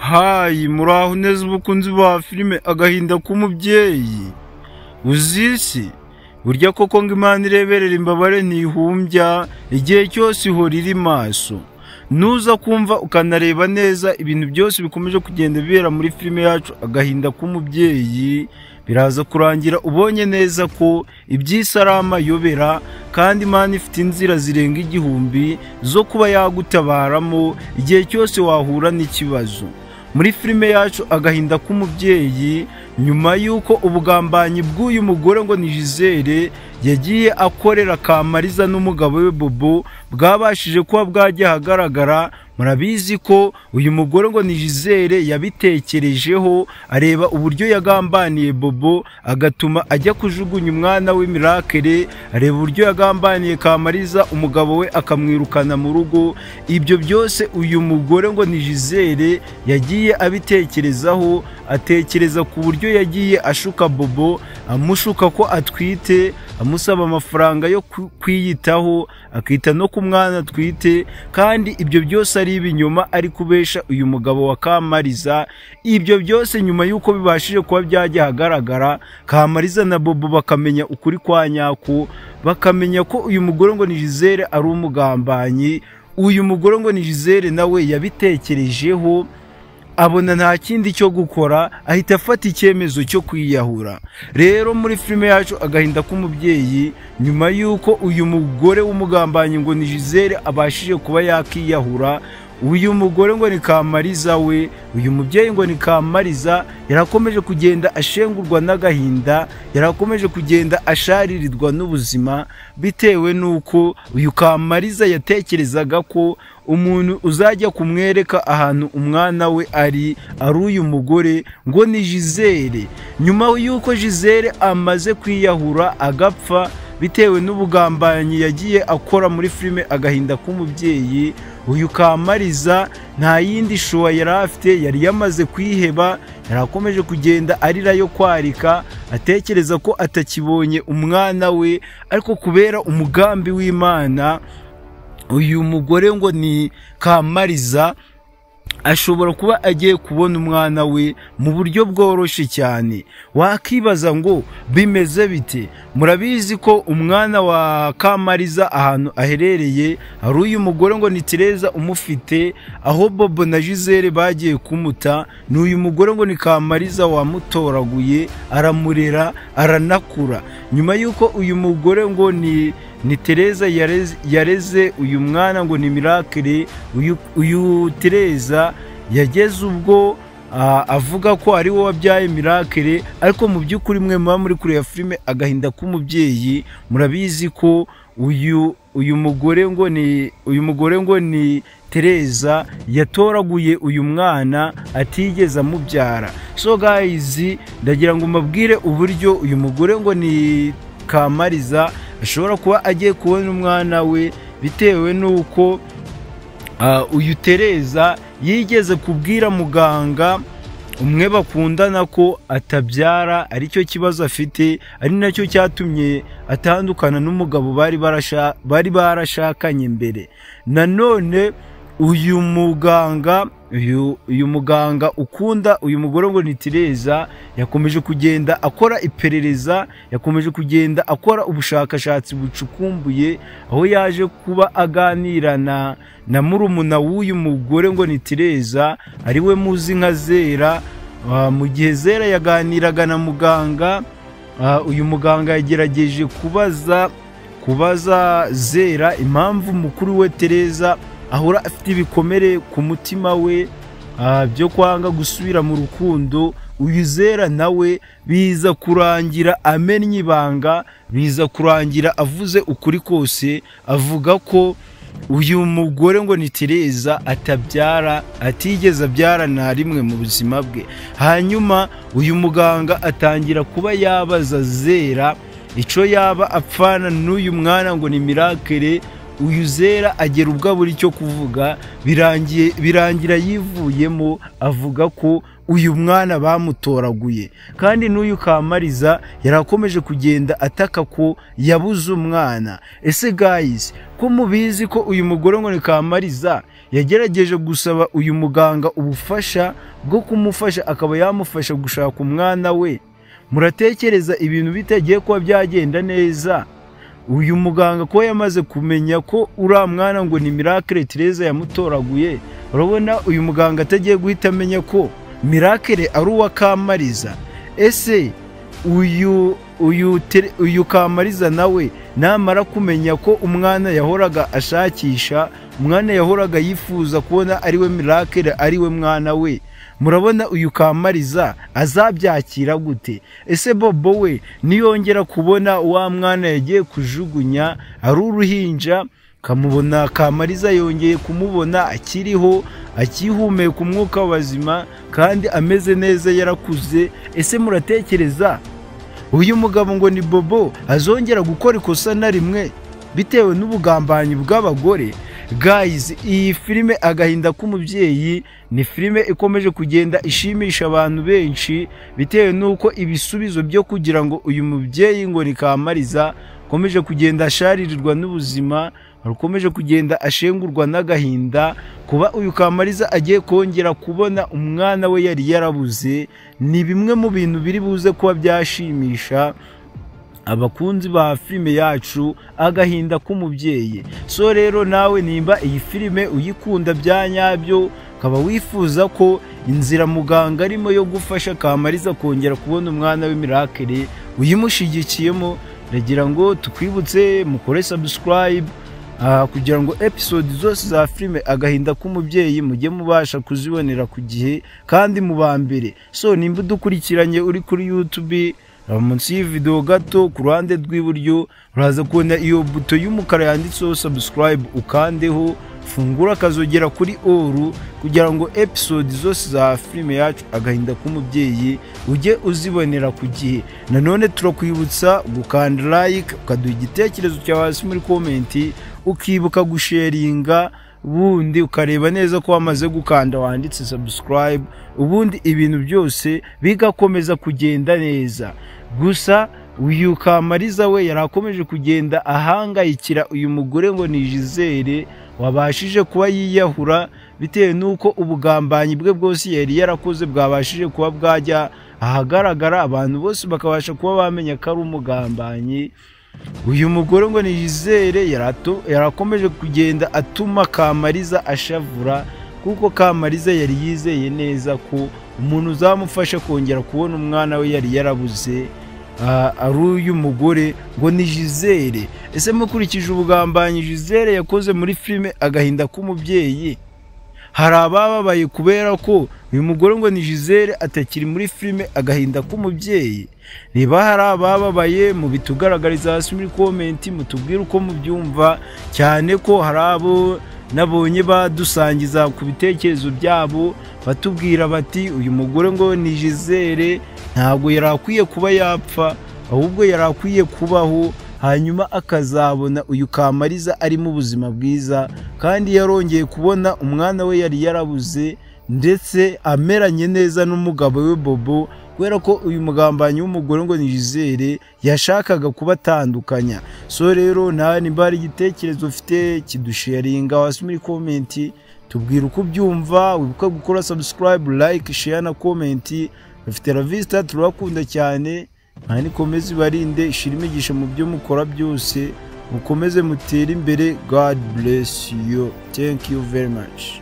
Hayi muraho neza ubukunzi ba filime Agahinda k'Umubyeyi. Uzisi burya koko ngo Imana ireberera imbabare ntihumbya, igihe cyose ihora iri maso. Nuza kumva ukanareba neza ibintu byose bikomeje kugenda bibera muri filime yacu Agahinda k'Umubyeyi, biraza kurangira ubonye neza ko iby'isi ari amayobera, kandi Imana ifite inzira zirenga 1000 zo kuba yagutabaramo igihe cyose wahura n'ikibazo. Muri filime yacu Agahinda k'Umubyeyi, nyuma y'uko ubugambanyi bw'uyu mugore ngo ni Gisele yagiye akorera Kamariza n'umugabo we Bobo bwabashije kuba bwajya ahagaragara, murabizi ko uyu mugore ngo ni Gisele yabitekerejeho areba uburyo yagambaniye Bobo agatuma ajya kujugunya umwana we Miracle, areba uburyo yagambaniye Kamariza umugabo we akamwirukana mu rugo. Ibyo byose uyu mugore ngo ni Gisele yagiye abitekerezaho, atekereza ku buryo yagiye ashuka Bobo, amushuka ko atwite, amusaba amafaranga yo kwiyitaho, akita no ku mwana atwite, kandi ibyo byose ari ibinyoma ari kubesha uyu mugabo wa Kamariza. Ibyo byose nyuma y'uko bibashije kuba byajya ahagaragara, Kamariza na Bobo bakamenya ukuri kwa nyako, bakamenya ko uyu mugore ngo ni Gisele ari umugambanyi. Uyu mugore ngo ni Gisele nawe yabitekerejeho, abona nta kindi cyo gukora, ahita afata icyemezo cyo kwiyahura. Rero muri filime yacu Agahinda k'Umubyeyi, nyuma y'uko uyu mugore w'umugambanyi ngo ni Gisele abashije kuba yakiyahura, uyu mugore ngo ni Kamariza we, uyu mubyeyi ngo ni Kamariza yarakomeje kugenda ashengurwa n'agahinda, yarakomeje kugenda asharirirwa n'ubuzima, bitewe n'uko uyu Kamariza yatekerezaga ko umuntu uzajya kumwereka ahantu umwana we ari uyu mugore ngo ni Gisele. Nyuma y'uko Gisele amaze kwiyahura agapfa bitewe n'ubugambanyi yagiye akora muri filime Agahinda k'Umubyeyi, uyu Kamariza nta yindi shuwa yari afite, yari yamaze kwiheba, yarakomeje kugenda arira yo kwarika, atekereza ko atakibonye umwana we. Ariko kubera umugambi w'Imana, uyu mugore ngo ni Kamariza ashobora kuba agiye kubona umwana we mu buryo bworoshye cyane. Wakibaza ngo bimeze bite? Murabizi ko umwana wa Kamariza ahantu aherereye hari uyu mugore ngo ni Tereza umufite, aho Bobo na Gisele bagiye kumuta, ni uyu mugore ngo ni Kamariza wamutoraguye, aramurera, aranakura. Nyuma y'uko uyu mugore ngo ni Tereza yareze uyu mwana ngo ni Miracle, uyu Tereza yageze ubwo avuga ko ari we wabyaye Miracle, ariko mu by'ukuri mwe muba muri kureba filime Agahinda k'Umubyeyi murabizi ko uyu mugore ngo ni uyu mugore ngo ni Tereza yatoraguye uyu mwana atigeze amubyara. So guys, ndagira ngo mbabwire uburyo uyu mugore ngo ni Kamariza ashobora kuba agiye kubona umwana we, bitewe n'uko uyu Tereza yigeze kubwira muganga umwe bakundana ko atabyara, aricyo kibazo afite, ari nacyo cyatumye atandukana n'umugabo bari barashakanye mbere. Nanone uyu muganga uyu muganga ukunda uyu mugore ngo ni Tereza yakomeje kugenda akora iperereza, yakomeje kugenda akora ubushakashatsi bucukumbuye, aho yaje kuba aganira na murumuna w'uyu mugore ngo ni Tereza, ari we muzi nka Zera. Mu gihe Zera yaganiraga na muganga, uyu muganga yagerageje kubaza Zera impamvu mukuru we Tereza ahora afite ibikomere ku mutima we byo kwanga gusubira mu rukundo. Uyu Zera nawe biza kurangira amennye ibanga, biza kurangira avuze ukuri kose, avuga ko uyu mugore ngo ni Tereza atabyara, atigeze abyara na rimwe mu buzima bwe. Hanyuma uyu muganga atangira kuba yabaza Zera icyo yaba apfana n'uyu mwana ngo ni Miracle. Uyu Zera agera ubwo abura icyo kuvuga, birangira yivuyemo avuga ko uyu mwana bamutoraguye. Kandi n'uyu Kamariza yarakomeje kugenda ataka ko yabuze umwana. Ese guys, ko mubizi ko uyu mugore ngo ni Kamariza yagerageje gusaba uyu muganga ubufasha bwo kumufasha akaba yamufasha gushaka umwana we, muratekereza ibintu bitagiye kuba byagenda neza? Uyu muganga ko yamaze kumenya ko uriya mwana ngo ni Miracle Tereza yamutoraguye, urabona uyu muganga atagiye guhita amenya ko Miracle ari uwa Kamariza? Ese uyu Kamariza nawe namara kumenya ko umwana yahoraga ashakisha, umwana yahoraga yifuza kubona ariwe Miracle, ariwe mwana we, murabona uyu Kamariza azabyakira gute? Ese Bobo we niyongera kubona wa mwana yagiye kujugunya ari uruhinja, kamubona Kamariza yongeye kumubona akiriho, akihumeka umwuka w'abazima kandi ameze neza yarakuze, ese muratekereza uyu mugabo ngo ni Bobo azongera gukora ikosa na rimwe bitewe n'ubugambanyi bw'abagore? Guys, iyi filime Agahinda k'Umubyeyi ni filime ikomeje kugenda ishimisha abantu benshi bitewe n'uko ibisubizo byo kugira ngo uyu mubyeyi ngo ni Kamariza akomeje kugenda asharirirwa n'ubuzima, akomeje kugenda ashengurwa n'agahinda. Kuba uyu Kamariza agiye kongera kubona umwana we yari yarabuze ni bimwe mu bintu biri buze kuba byashimisha abakunzi ba filime yacu Agahinda k'Umubyeyi. So rero nawe nimba iyi filime uyikunda bya nyabyo, ukaba wifuza ko inzira muganga arimo yo gufasha Kamariza kongera kubona umwana we Miracle uyimushigikiyemo, ndagira ngo tukwibutse mukore subscribe kugira ngo episode zose za filime Agahinda k'Umubyeyi mujye mubasha kuzibonera ku gihe kandi mu ba mbere. So nimba udukurikiranye uri kuri YouTube, munsi y'ivideo gato ku ruhande rw'iburyo uraza kubona iyo buto y'umukara yanditseho subscribe, ukandeho, fungura akazogera kuri all kugira ngo episode zose za filime yacu Agahinda k'Umubyeyi ujye uzibonera ku gihe. Nanone turakwibutsa gukanda like, ukaduha igitekerezo cyawe hasi muri comment, ukibuka gusharinga, ubundi ukareba neza ko wamaze gukanda wanditse subscribe, ubundi ibintu byose bigakomeza kugenda neza. Gusa uyu Kamariza we yarakomeje kugenda ahangayikira uyu mugore ngo ni Gisele wabashije kuba yiyahura bitewe n'uko ubugambanyi bwe bwose yari yarakoze bwabashije kuba bwajya ahagaragara, abantu bose bakabasha kuba bamenya ko ari umugambanyi. Uyu mugore ngo ni Gisele yarakomeje kugenda atuma Kamariza ashavura, kuko Kamariza yari yizeye neza ko umuntu uzamufasha kongera kubona umwana we yari yarabuze ari uyu mugore ngo ni Gisele. Ese mukurikije ubugambanyi Gisele yakoze muri filime Agahinda k'Umubyeyi, hari abababaye kubera ko uyu mugore ngo ni Gisele atakiri muri filime Agahinda k'Umubyeyi? Niba hari abababaye mubitugaragariza hasi muri comment, mutubwire uko mubyumva, cyane ko hari abo nabonye badusangiza ku bitekerezo byabo batubwira bati uyu mugore ngo ni Gisele ntabwo yari akwiye kuba yapfa, ahubwo yari akwiye kubaho hanyuma akazabona uyu Kamariza ari mu buzima bwiza kandi yarongeye kubona umwana we yari yarabuze ndetse ameranye neza n'umugabo we Bobo, kubera ko uyu mugambanyi w'umugore ngo ni Gisele yashakaga kubatandukanya. So rero nawe nimba hari igitekerezo ufite kidusharinga hasi muri comment, tubwira uko ubyumva, wibuka gukora subscribe, like, share na comment. Bafite la vista, turabakunda cyane, kandi ikomeze ibarinde, ishira imigisha mu byo mukora byose, mukomeze mutere imbere. God bless you, thank you very much.